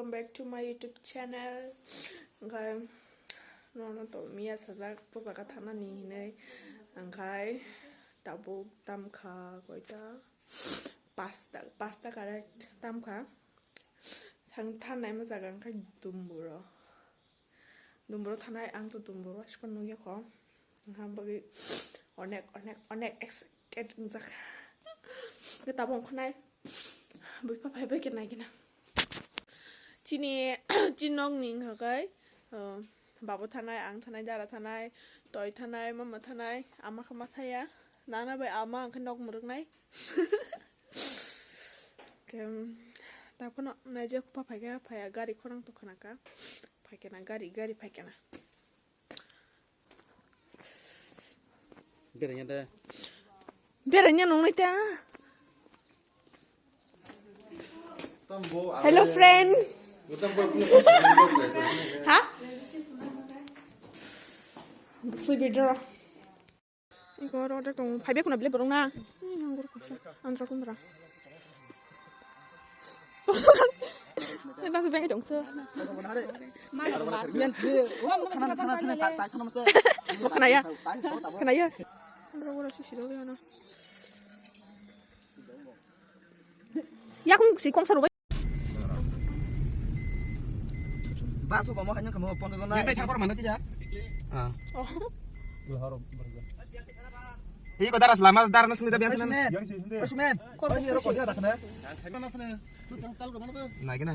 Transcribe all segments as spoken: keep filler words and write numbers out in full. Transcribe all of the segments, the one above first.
Welcome back to my YouTube channel. Hwnkhe nono to miya sajak puja kha thanani hinwi. Hwnkhe tabuk tamkha koita? Pasta, pasta correct tamkha. Thang thanai ma jaga hwnkhe Dumburo. Dumburo thanai, ang to Dumburo aswk nukya kho. Ang bagwi onek, onek, onek excited wngjak. Hwnkhe tabuk ongkha nai. Buipa phai bai khe nai khe na. Chini, chini nokni wngkha khe, uh, babo thanai, ang thanai, dara thanai, toi thanai, mama thanai, ama khe ma thaya. Nana bai ama ang khe nok mwrwknai. Khe, um, taphano naijak pa phaikha, phaya gari khorang to khwnakha. Phaikhe na gari, gari phaikhe na. Berainya de. Berainya nungnai ta. Hello, friend. Ha? Bwswi bidro. Iko oro order tongo. Phaibe kuna bile borok na. Andra kundra. Nasa bengke tongso. Khanaya. Khanaya. Yakung si kong saru. Ba so komo khaino kamo ponto jona. Yang kai thapor mana tidak? Ah. Oh. Iko daras lama daras sini tapi yang sana. Sumen. Sumen. Kor ini rokok dia tak kena. Mana sana? Terus yang sal kemana tuh? Nah, kena.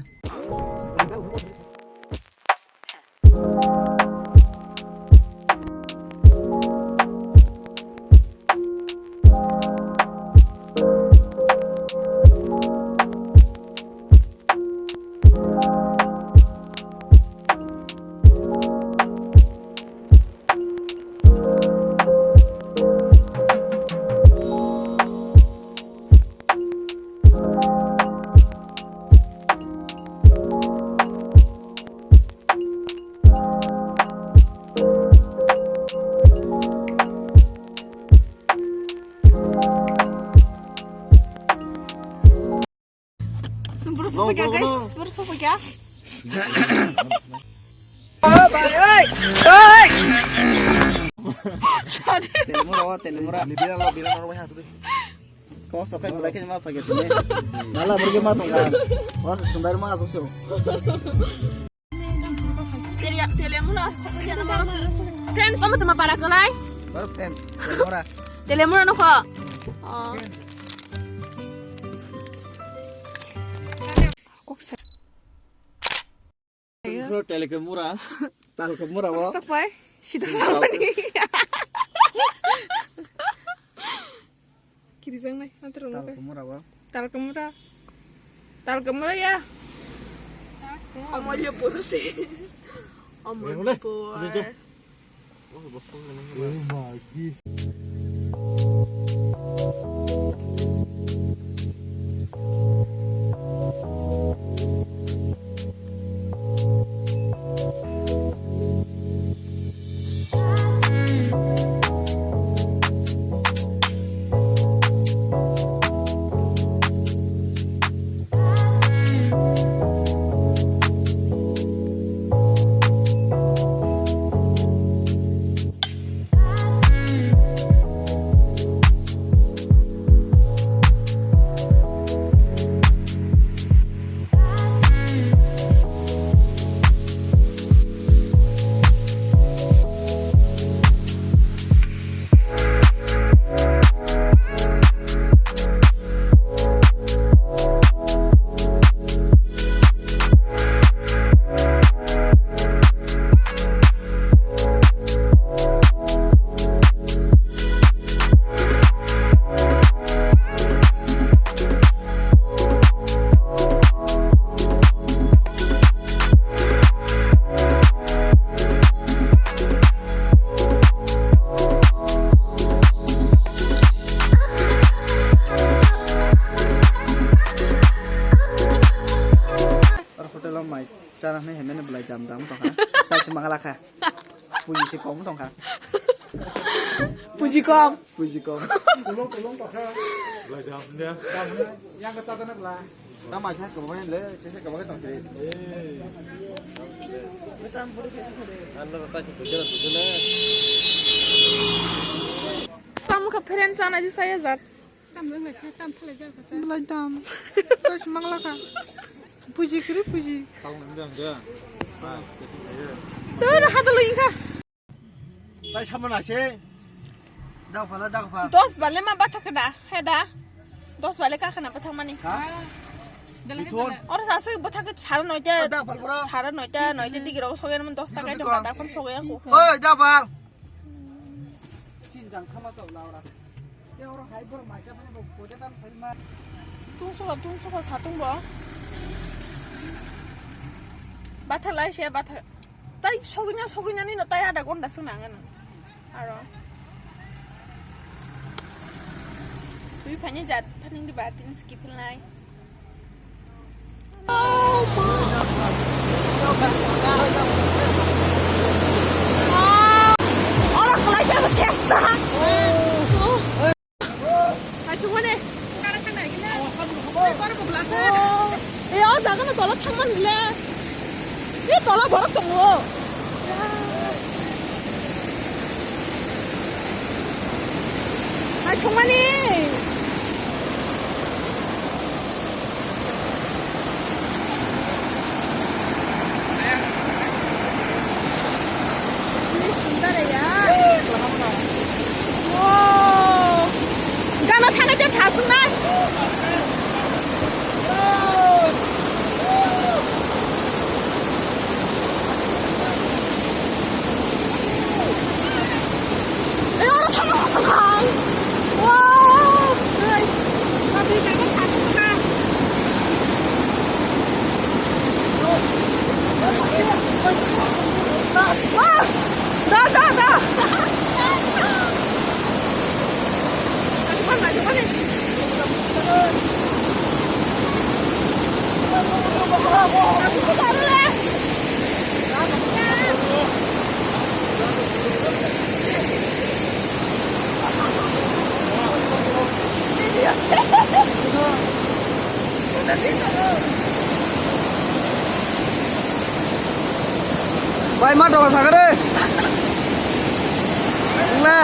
Sempur sopo kya, guys? Sempur sopo kya? Telemura, oh, telemura. Bira lo, bira lo, wahai sudah. Kau sokai mulai ke ma pakai tu. Nala berge ma tongga. Wah, sundar ma asuk sio. Tele-, telemura. Friends, omo tama para kalai? Baru friends, telemura. Telemura no kho. Oh. Kok sa- Bro, telekemura. Talkemura, wo. Stop, bai. Sida. Sida. Kirijang nai, antar rong. Talkemura, wo. Talkemura. Talkemura, ya. Amolya puro si. Amolya puro. Oro hotel o mai chana hinwi hemani belai dam dam tongkha. Chai se mangala kha. Puji se kong tongkha. Puji kong. Puji kong. Kulung kulung tongkha. Belai dam de. Dam hinwi yang khe chajana belai. Tama sa ko mai le, kese ko mai tong kiri. Ano ta si tujuh tujuh na. Tam ka friend sana ji saya jat. Tam dong le tam thale jal ka sa. Belai dam. Terus manglaka. Puji kiri puji. Tau nang dia dia. Mai, kiri kiri. Tuh, ada hadu lu ingka. Tai sama nasi. Dak phala, dak phala. Dos bale ma bathak na, he da? Dos bale ka khana bathak mani. Ha? Bithon. Oro sase bathak sara noita. Dak phal pura. Sara noita, noita digi rok sogen man dos taka item bathak kon sogen ko. Oi, dak phal. Chin jang thama sa ula ora. Te oro hai bor mai ta phano bo poja tam sai ma. Tung soka, tung soka satung bo. Bathak lai se bathak. Tai sogwini, sogwini ni no tai ada gonda sung nang ano. Aro. Twi phani jat phani di batin skip lai. Oro kwlai khe bo ses ta. Hai thumane. Kara thang nai gina. Koro ko blasa. E o jaga no tola thang man le. E tola borok tongo. Hai thumane. Ini sebentar ya. Wow. Gana thangna je thasung nai. Oro thangna masang hai. Wow. Hey. Ah. Da, da, da. Bai ma doga sakare. Ngle.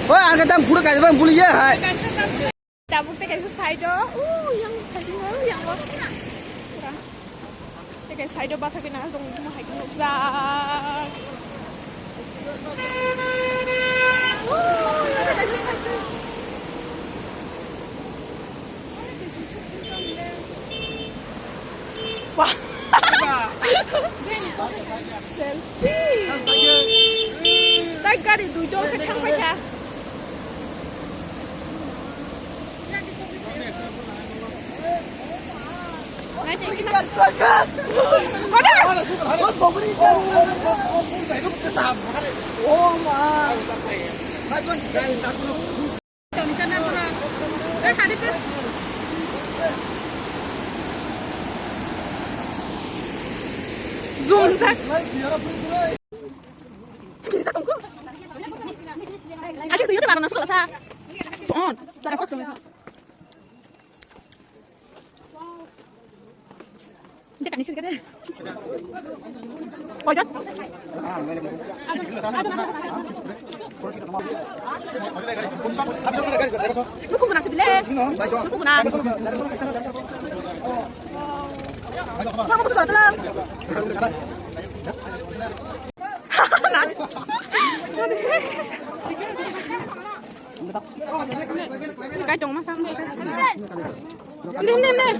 Oi, ang kata buru kaisa bang buli ya hai. Tabuk te kaisa side o, uh, yang side o, yang o. Te kaisa side o bathak khe nang tong tong hai nukjak. Uh, yang te kaisa side o. Wah. Selfie. Tai gari dui dol khe thang paikha. Oh my. Zoom sak. Kisa tungku. Aji tuyo te barang nasi kalau sa. Oh, barang kok semua. Koijon? Nukung guna sibile. Nukung guna. Nukung guna. Kai tong ma sam. Nim, nim, nim.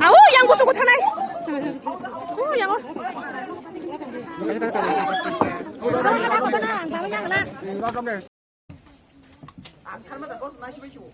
Au, yang busuk ko thanai. Oh, yang. Ang sarma da boss nai sibai chu.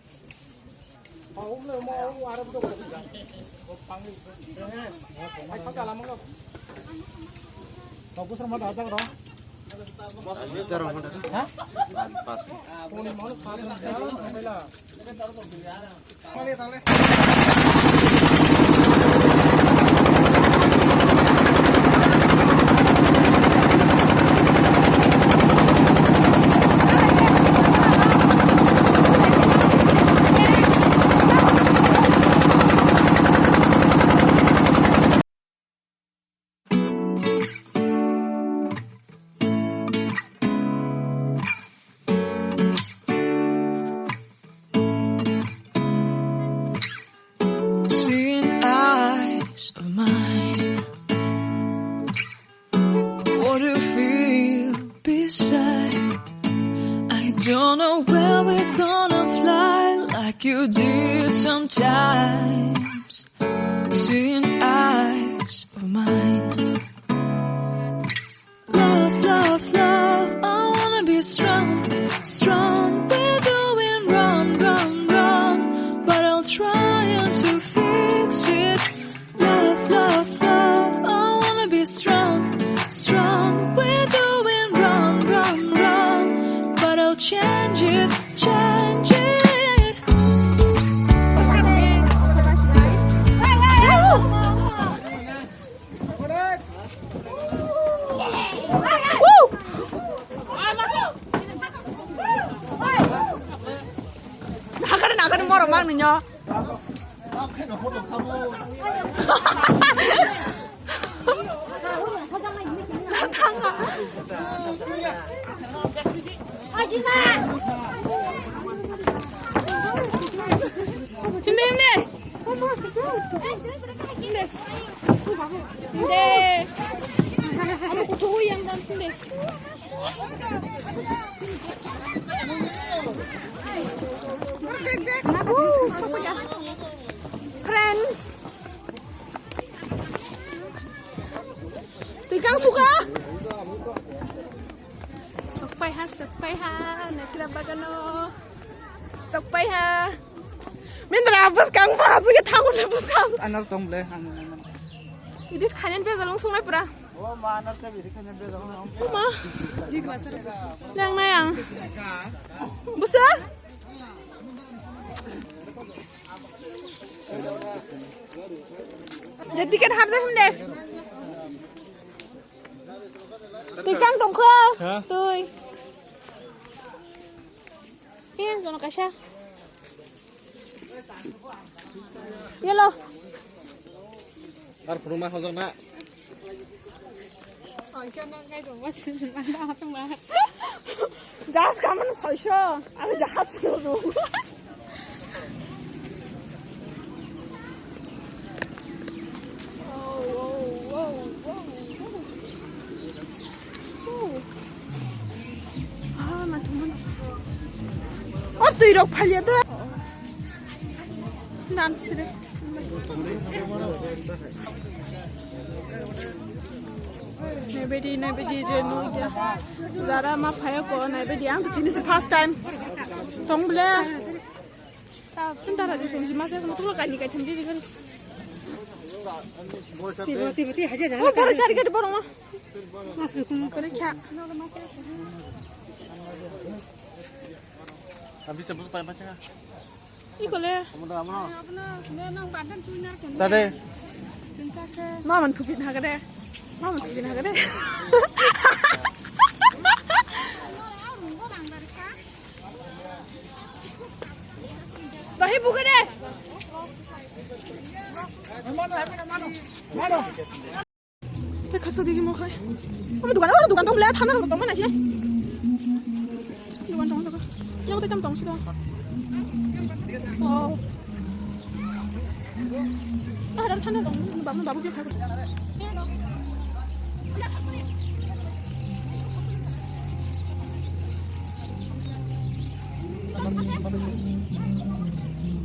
Don't know where we're gonna fly like you did sometimes. Seeing eyes of mine. Love, love, love, I wanna be strong, strong. We're doing wrong, wrong, wrong, but I'll try to fix it. Love, love, love, I wanna be strong, strong. We're doing wrong, wrong, wrong, but I'll change it, change it. Nagari, nagari, moro mang ninyo. Hindi, hindi. Hindi. Hindi. Amo kutuhu yang dan hindi. Woo, so kuya. Friend. Twi kang suka? Sokpai ha, sokpai ha, naikra bagano. Sokpai ha. Mindra bus kang pa, suka thangu le bus kang. Anar tong ble, ang. Edit khanen be jalung sungai pura. O ma, anar te biri khanen be jalung. Ma. Nang na yang. Busa? Je ticket hapjak him de. Twi kang tongkho? Ha? Twi. Iyan jono kaisa. Yelo. Ar phunuma hojak na. Soisho no kai tongma sinjima da tongma. Jahaj kamano soisho. Ami jahaj no. Oh, oh, oh, oh, oh. Oh. Ah, ma thumano. Oh, twi rok phalia de. Dan sire. Naibedi, naibedi je nugya. Jara ma phaya ko naibedi, ang to tini se first time. Tong ble. Sin tara di sin si ma se mo tulo kani kai thum di di kani. Tibo, tibo, ti haja jana. Oh, boro sari kati boro ma. Mas ko kun kare kya. Abi se bus pai ma changa. Ikole. Sade. Maman thupin hagade. Maman thupin hagade. Bahi bugade. Tei khaksa digi mo khai. Omo dukan, oro dukan tong ble, thana rok tong mana se. Dukan tong saka. Yang tei tam tong saka. Oh. Ah, dan thana tong, babu, babu khe khai.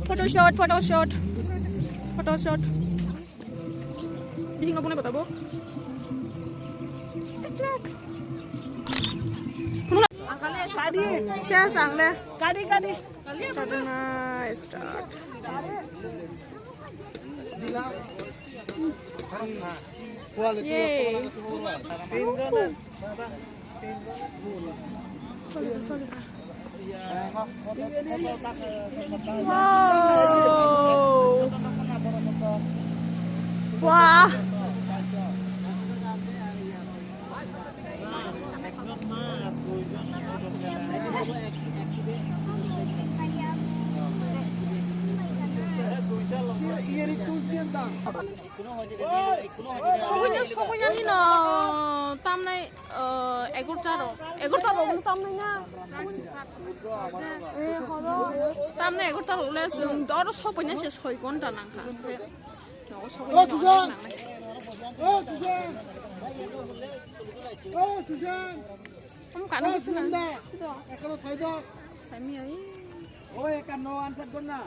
Photoshoot, photoshoot, photoshoot. Bihik no bunai botabo. Kachak. Kadi. Sia sang le. Kadi, kadi. Start na, start. Yay. Sorry, sorry. Wow. Wah. Somoina, somoina nino tamnai, eh, egarota rok, egarota rok tamnai na. Eh, horo. Tamnai egarota rok le chwng oro sopaina se soi ghonta nangkha. Nogo sopaina nangkha. Kamu kana bisa na? Sami ai. Oi, kan no answer dong na.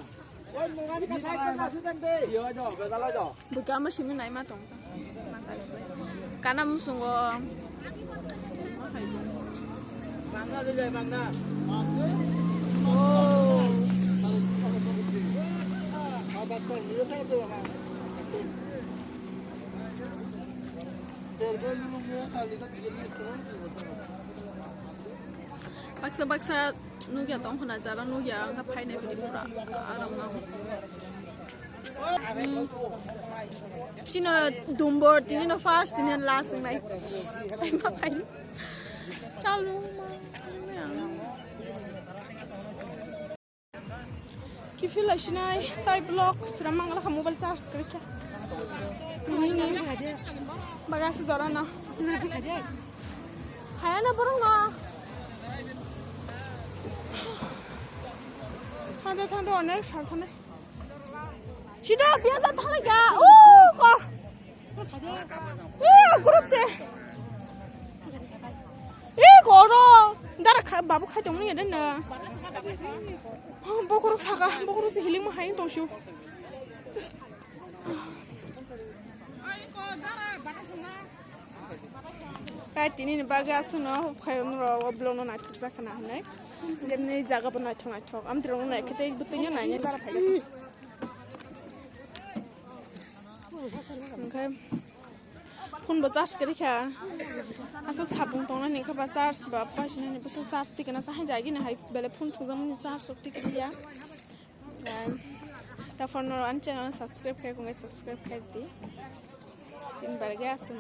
Oi, no ani ka side dong na, sudan de. Yo, jo, bedalo jo. Buka ma simi nai ma tong. Kana musungo. Bangna de jai, bangna. Oh. Baksa baksa nugya tong khna jara nugya wngkha phainai bini pura aram nang. Hmm. Chino dumbor tini no first tini last nai. Tei ma phaini. Chalu ma. Kiphil lai sinai, tai block, sira mangala kha mobile charge kwrwi kha. Bagasi jora no. Haya na borok no. Thanda thanda onek sal thanda. Sida biasa thanda kya. Oh, ko. Eh, group se. Eh, goro. Dara kha, babu khai tongni yada na. Bokorok saka, bokorok se hiling ma hai tong shu. Kai tini ni bagwi aswk no khai no ro, o vlog no naithok jak na hinai. Jemni jaga bo naithok naithok. Am tiro no nai khete bwtwi no nai. Hwnkhe phone bo charge kwrwi kha. Aswk sabung tongnani wngkha ba charge ba paisani bwswk charge tikna sa hai jagini hai bele phone thwngjakmani charge sok tikliya. Ta phone no ani channel subscribe khai kwngai subscribe khai di. Tin barge aswk.